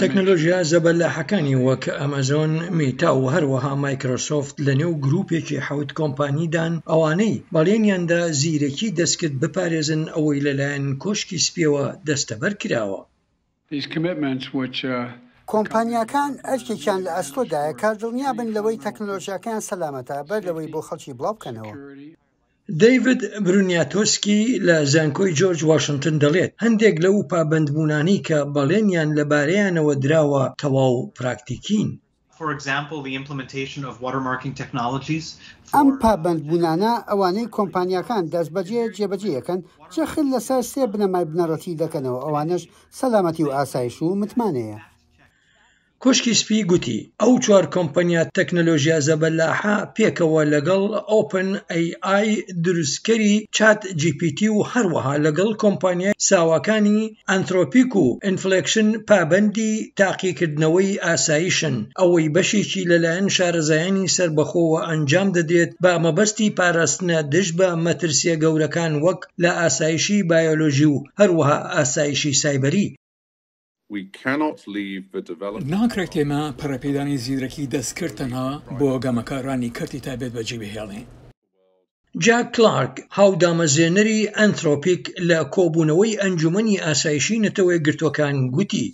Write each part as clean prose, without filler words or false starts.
تەکنەلۆژیا زەبەلاحەکانی وەک ئەمەزۆن، میتا و هەروەها مایکرۆسۆفت لەنێو گروپێکی حەوت کۆمپانیدان ئەوانەی بەڵێنیاندا زیرەکی دەستکرد بپارێزن ئەوەی لەلایەن کۆشکی سپیەوە دەستەبەر کراوە. کۆمپانیاکان ئەرکێکیان لە ئەستۆدایە کە دڵنیابن لەوەی تەکنەلۆژیاکەیان سەلامەتە بەر لەوەی بۆ خەڵکی بڵاوبکەنەوە. دەیڤد برونیاتۆسکی لە زانکۆی جۆرج واشنتن دەڵێت، هەندێک لەو پابەندبوونانەی کە بەڵێنیان لەبارەیانەوە دراوە تەواو پراکتیکین. ئەم پابەندبوونانە، ئەوانەی کۆمپانیاکان دەستبەجێ جێبەجێی ئەکەن، جەخت لەسەر سێ بنەمای بنەڕەتی دەکەنەوە، ئەوانەش سەلامەتی و ئاسایش و متمانەیە. کۆشکی سپی گوتی، ئەو چوار کۆمپانیا تەکنەلۆژیا زەبەلاحە پێکەوە لەگەڵ ئۆپن ئەی ئای دروستکەری چات جی پی تی و هەروەها لەگەڵ کۆمپانیای ساواکانی ئەنثرۆپیک و ئینفلێکشن پابەندی تاقیکردنەوەی ئاسایشن، ئەوەی بەشێکی لەلایەن شارەزایانی سەربەخۆوە ئەنجام دەدرێت بە مەبەستی پاراستنە دژ بە مەترسیە گەورەکان وەک لە ئاسایشی بایۆلۆژی و هەروەها ئاسایشی سایبەری. ناکرێت ئێمە پەرەپێدانی زیرەکی دەستکرد تەنها بۆ گەمەکارانی کەرتی تایبەت بەجێبهێڵین. جاک کلارک، هاودامەزرێنەری ئەنثرۆپیک لە کۆبوونەوەی ئەنجومەنی ئاسایشی نەتەوەیەکگرتووەکان گوتی.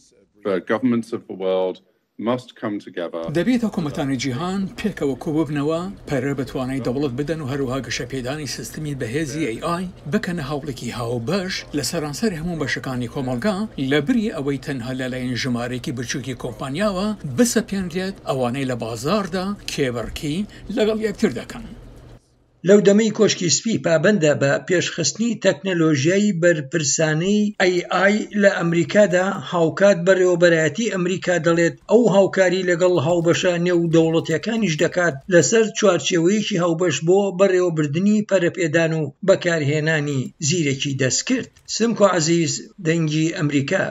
دەبێت حکومەتانی جیهان پێکەوە کۆببنەوە، پەرە بە توانای دەوڵەت بدەن و هەروەها گەشەپێدانی سیستمی بەهێزی AI بکەنە هەوڵێکی هاوبەش لە سەرانسەری هەموو بەشەکانی کۆمەڵگا، لەبری ئەوەی تەنها لەلایەن ژمارەیەکی بچووکی کۆمپانیاوە بسەپێنرێت ئەوانەی لە بازاڕدا کێبڕکی لەگەڵ یەکتر دەکەن. لەو دەمەی کۆشکی سپی پابەندە بە پێشخستنی تەکنەلۆژیای بەرپرسانەی ئەی ئای لە ئەمریکادا، هاوکات بەڕێوەبەرایەتی ئەمریکا دەڵێت ئەو هاوکاری لەگەڵ هاوبەشە نێودەوڵەتیەکانیش دەکات لەسەر چوارچێوەیەکی هاوبەش بۆ بەڕێوەبردنی پەرەپێدان و بەکارهێنانی زیرەکی دەستکرد. سمکۆ عەزیز، دەنگی ئەمریکا.